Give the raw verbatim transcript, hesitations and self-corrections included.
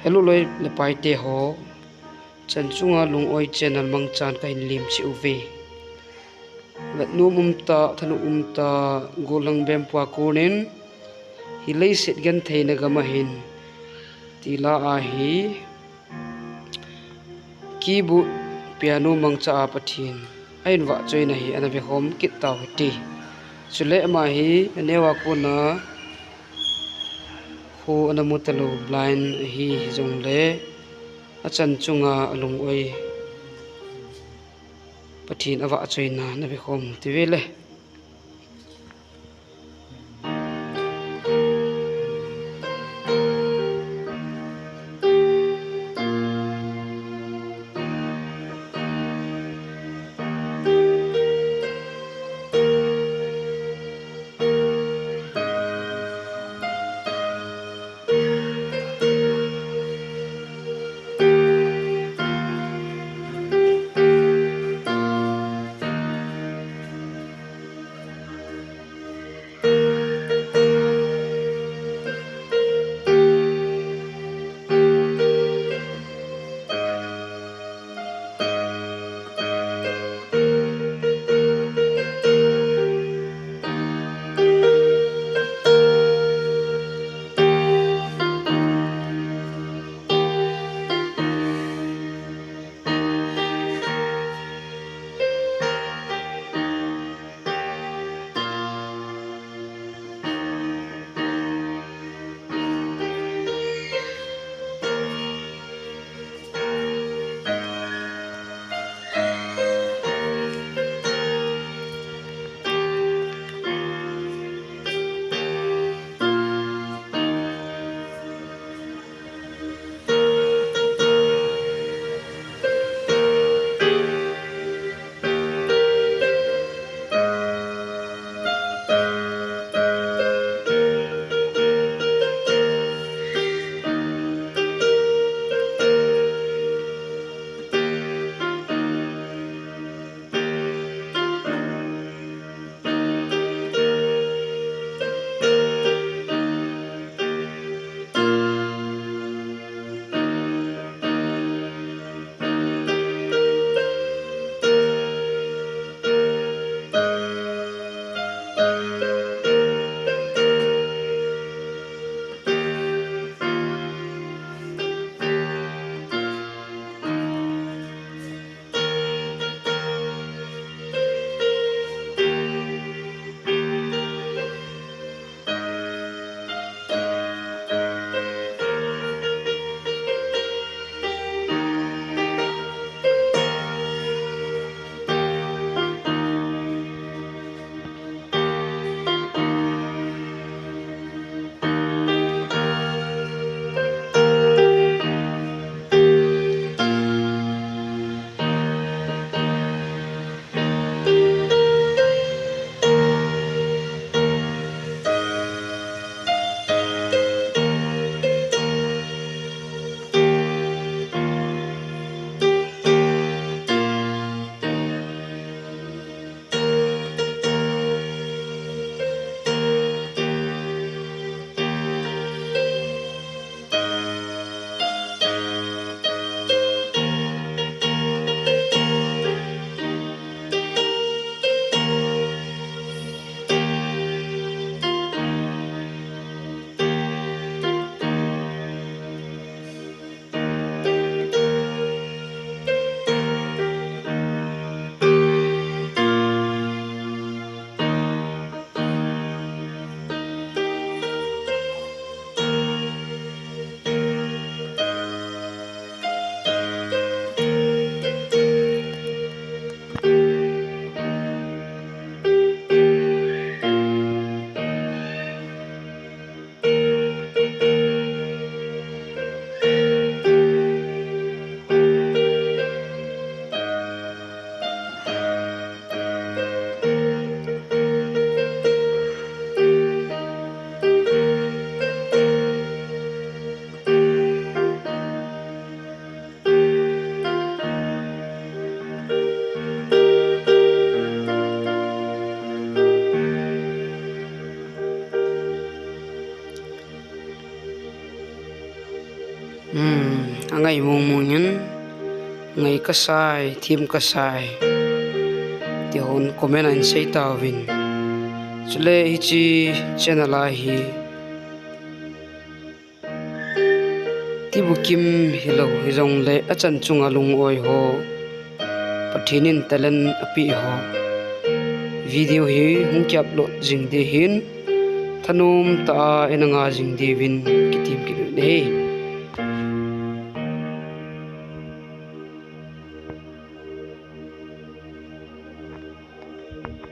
Hello loi le paite ho, Chan Chunga Lungoi channel mangchan kahin lim cheh uve. Vetnom umtah, thanop umtah, gollhang bempu a konin, hi leiset gentheina gam a hin, ti la ahi, keyboard, piano mangcha a Pathen ahin vahchoina hi ana vekhom kit tau hite. Chule ama hi aneo a kona kho ana mu talou, blind ahi jongle, achan chunga alungoi Pathen avahchoina ana vekhom ute vele. angai mong mong in, ngai kasai, them kasai, ti hon comment a hin sei tauvin. Chule hiche channel a hi, Tibukim hilou hijongle achan chunga lung-oi ho, Pathen in talent apeh ho, video hi hung ki upload jing ding ahin, thanom tah a ina nga jing diuvin kitem kit uve.